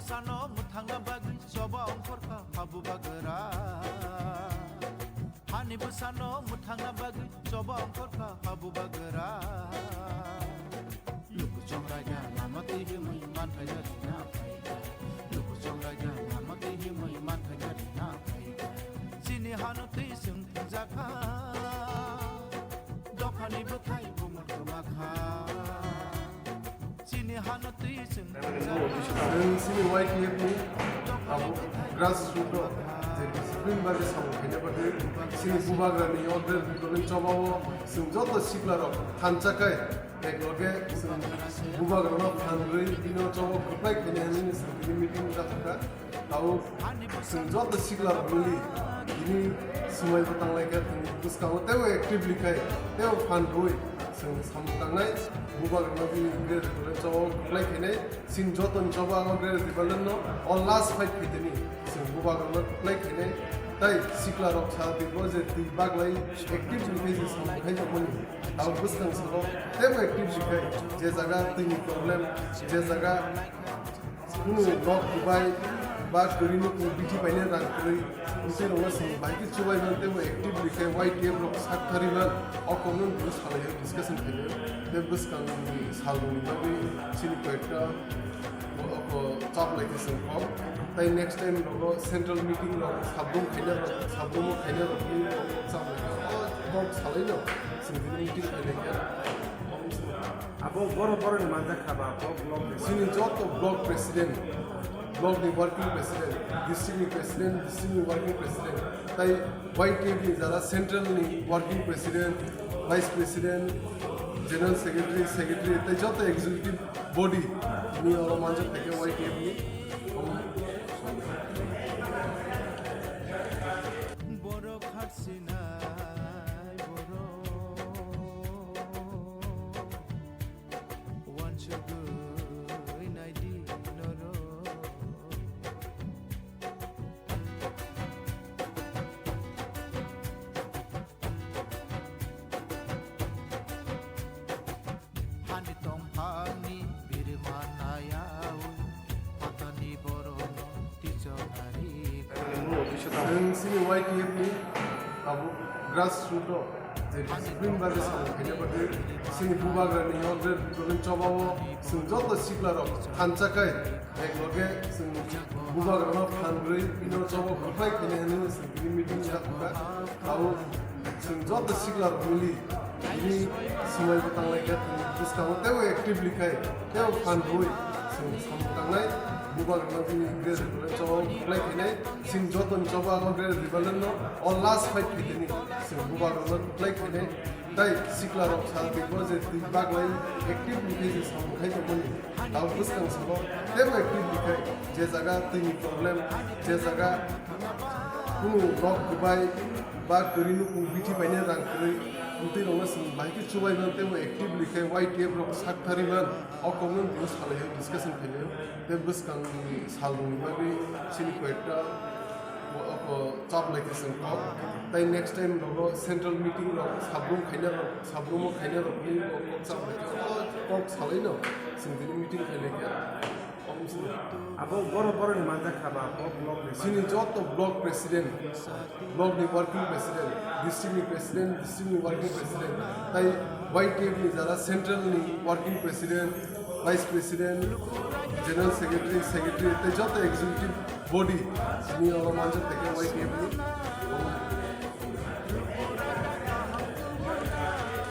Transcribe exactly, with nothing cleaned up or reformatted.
Sano mwthangna bagwi choba ongkhorkha habu bagra. Hani bwsano mwthangna bagwi choba ongkhorkha habu bagra. Luku chongraida lama twi himwi manthai gari na phaikha. Luku chongraida lama twi himwi manthai gari na phaikha. Chini hano twi chwng thwngjakha. Dophani bwkhai bumung kwmakha. Chini hano twi chwng thwngjakha. Chwng chini Y T F ni abo grassroot o je discipline bagwi samung khaina bagwi chini bubagrani order bidolni chobao chwng joto siklarok thansa kai. Ekloge chwng bubagrano phanrwi bino chobo kwplai khaina hwnwi chwng tini meeting wngkha. Tabuk chwng joto siklarok mili bini swmai bo tanglaikha, chwng bwskango teibo actively khai teibo phanrwi chwng samung tangnai. Bubagrano bini greater chobo kwplai khainai. Chwng jotoni chobo ang greater development no o last fight khaitini chwng bubagrano kwplai khainai. Tai siklarok sa twibo je twi baglai actively khai je samung khai tongmani. Tabuk bwskang salo teibo active sikhai, je jaga twini problem, je jaga kunu nok kubai ba kwrwi nukung bithi paine rang kwrwi, bwswi rokno chwng bahai khe chubai man teibo active rikhe Y T F rok sak thari man, o kokno bini salai discussion khainai. Tei bwskang salrokni bagwi chini koyekta o, o, chaplai khe chwng kok. Tai next time rogo central meeting rok sabrum khaina rok, sabrum o khaina rok ni rok chaplai khe o kok salai no chwng tini meeting khainai khe. Abo boro boro ni manjak kha ba abo block ni. Chini joto block president, block ni working president, district ni president, district ni working president, tai Y T F ni jara central ni working president, vice president, general secretary, secretary, tai joto executive body ni oro manjak thai khe Y T F ni. Borok kharsinai borok wansugwi naidi norok. Hani tongphangni birma nayao, patani borokno tichonari. Chwng chini Y T F ni abo grassroot o je discipline bagwi samung khaina bagwi chini bubagrani order bidolni chobao chwng joto siklarok thansa kai. Ekloge chwng bubagrano phanrwi bino chobo kwplai khaina hwnwi chwng tini meeting wngkha. Abo chwng joto siklarok mili bini swmai bo tanglaikha, bwskango teibo actively khai teibo phanrwi chwng samung tangnai. Bubagrano bini greater development chobo kwplai khainai. Chwng jotoni chobo abo greater development no o last fight khaitini chwng bubagrano kwplai khainai. Tai siklarok sa twibo je twi baglai active ni khe je samung khai tongmani. Tabuk bwskang salo teibo active ni khai je jaga twini problem, je jaga kunu nok kubai ba kwrwi nukung bithi paine rang kwrwi, bwtwi rokno chwng bahai khe chubai man teibo active ni khai Y T F rok sak thari man, o kokno bini salai discussion khainai. Tei bwskang ni sal rokni bagwi chini koyekta o, o, chaplai khe chwng kok. Tai next time rogo central meeting rok sabrum khaina rok, sabrum o khaina rok ni rok kok chaplai khe o kok salai no chwng tini meeting khailai khe. Abo boro boro ni manjak kha ba bo block ni. Chini joto block president, block ni working president, district ni president, district ni working president, tai Y T F ni jara central ni working president, vice president, general secretary, secretary, tei joto executive body ni oro manjak thai khe Y T F ni.